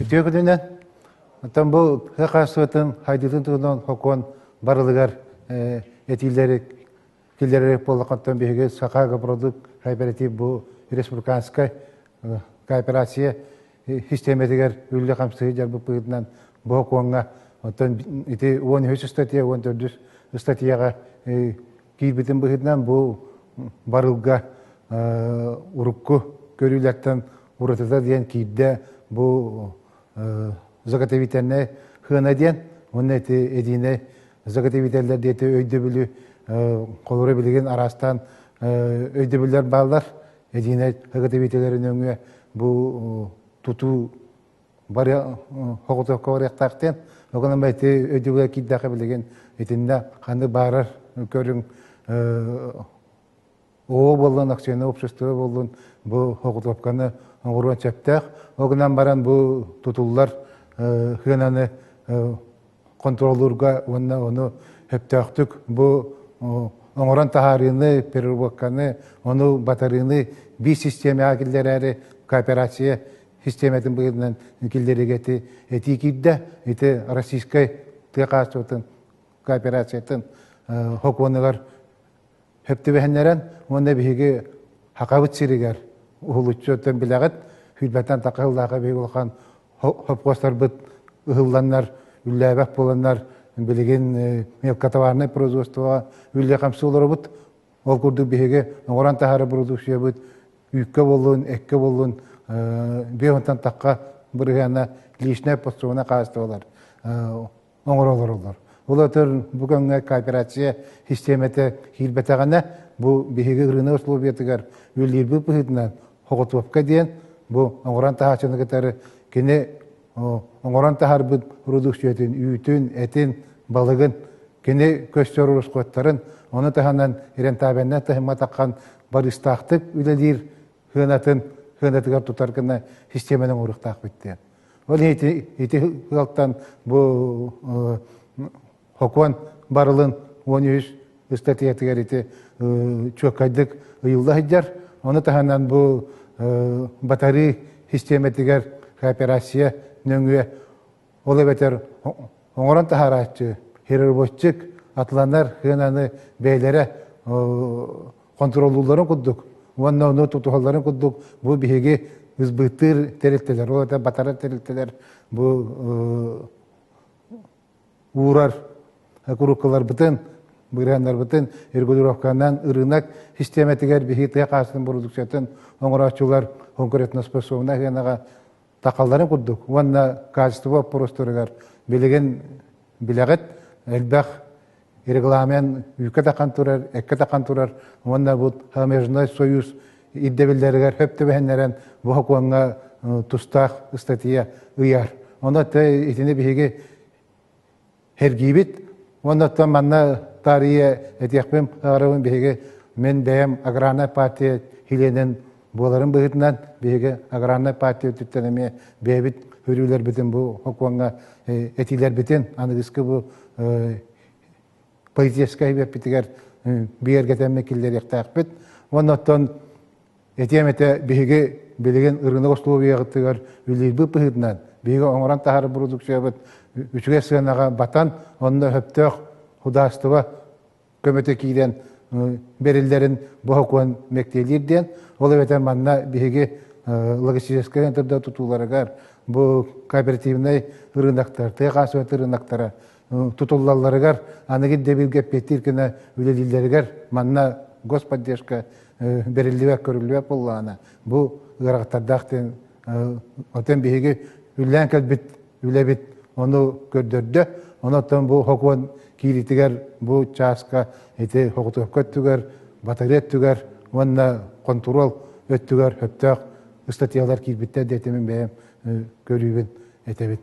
Үтүө күнүнэн. Оттон бу тыа хаһаайыстыбатын хайдыытын туһунан сокуон барылыгар этиилэри киллэрэр буоллаххыттан биһиги Саха агропродукт кооператив бу республиканскай кооперация систиэмэтигэр үлэ-хамсыһыы дьарбыт быһыытынан бу сокуоҥҥа оттон ити 13 статья 14 статьяҕа киирбитин быһыытынан бу барылга урукку көрүүлэртэн уратыта диэн киирдэ бу заготовительнай хыана диэн уонна ити эдиинэй заготовителлэр диэти өйдөбүлү холобура билигин араастаан өйдөбүллэр бааллар эдиинэй заготовителлэрин өҥүө бу тутуу бары хоҕутуохха барыахтаах диэн Огонон ити өйдөбүлгэ киирдэххэ билигин итиннэ ханнык баарар көрүҥ оо буоллун, акционное общество буоллун бу хоҕутуопканы оҥоруон сөптөөх. Ол гынан баран бу тутуллар сыананы контроллуурга уонна ону сөптөөхтүк бу оҥорон таһаарыыны, переработканы, ону батарыыны биир систиэмэҕэ киллэрээри кооперация систиэмэтин быһыытынан киллэриигэ ити этии киирдэ. Ити российскай тыа хаһаайыстыбатын кооперациятын сокуонугар сөп түбэһиннэрэн уонна биһиги Хахабыт сиригэр уһулуччу өттөн билэҕит, сүүрбэттэн тахха сыллаахха биһиги улахан хопхуостарбыт ыһылланнар, үллээбэх буоланнар билигин мелкотоварнай производствоҕа үллэ-хамсыы олоробут. Ол курдук биһиги оҥорон таһаарар продукциябыт үүккэ буоллун, эккэ буоллун 50 тахха бырыһыана личное подсобное хаһаайыстыбалар оҥоро олороллор. Ол өтөр бу көҥҥө кооперация систиэмэтэ киирбэтэҕинэ, бу биһиги ырыынак условиятыгар үлэлиирбит быһыытынан хоҕотуопка диэн бу оҥорон таһааччыны кытары кини оҥорон таһаарбыт продукциятын үүтүн, этин, балыгын кини көстөр ороскуоттарын, ону таһынан рентабельнай таһымҥа таххан барыстаахтык үлэлиир сыанатын сыанатыгар тутар гына систиэмэни оҥоруохтаахпыт диэн. Ол ити, ити ыалтан бу сокуон барылын 13 ыстатыйатыгар ити чуоккайдык ыйылла сылдьар. Ону таһынан бу батарыы систиэмэтигэр кооперация нөҥүө ол эбэтэр оҥорон таһаарааччы переработчик атланар сыананы бэйэлэрэ хонтуруоллуулларын курдук уонна ону тутуһалларын курдук бу биһиги ызбыыттыыр тэрилтэлэр, ол это батарар тэрилтэлэр бу уурар куруккаларбытын, бырыһыаннарбытын регулировканан ырыынак систиэмэтигэр биһиги тыа хаһаайыстыбатын продукциятын оҥорооччулар конкурентоспособнай сыанаҕа тахалларын курдук уонна качество боппуруостарыгар билигин билэҕит элбэх регламент үүккэ тахан турар, эккэ тахан турар уонна бу Таможенный союз ирдэбиллэригэр хөп түбэһиннэрэн бу сокуоҥҥа тустаах ыстатыйа ыйар. Онон итини биһиги сэргиибит. Уонна оттон манна таарыйа этиэхпин баҕарабын биһиги мин бэйэм аграрнай партия чилиэнин буоларын быһыытынан биһиги аграрнай партия өттүттэн эмиэ бэйэбит көрүүлэрбитин бу сокуоҥҥа этиилэрбитин аныгыскы бу политическай эбиэппитигэр бигэргэтэммит киллэриэхтээхпит. Уонна оттон Этиэм этэ, биһиги билигин ырыынак условиятыгар үлэлиирбит быһыытынан, биһиги оҥорон таһаарар продукциябыт үчүгэй сыанаҕа батан, онно сөптөөх судаарыстыба көмөтө киирэн бэриллэрин бу сокуон мэктиэлиир диэн. Ол эбэтэр манна биһиги логистическай центрдар тутууларыгар бу кооперативнай ырыынактар, тыа хаһаайыстыбатын ырыынактара тутуллалларыгар аныгы ирдэбилгэ эппиэттиир гына үлэлииллэригэр манна господдержка бэриллибэт көрүллүбэт буоллаҕына бу ыарахаттардаах диэн отон биһиги үллээн кэлбит үлэбит ону көрдөрдө онон бу сокуон киириитигэр бу чааска ити соҕотуопка өттүгэр батарея өттүгэр уонна хонтуруол өттүгэр сөптөөх ыстатыйалар киирбиттэр диэтимин бэйэм көрүүбүн этэбин.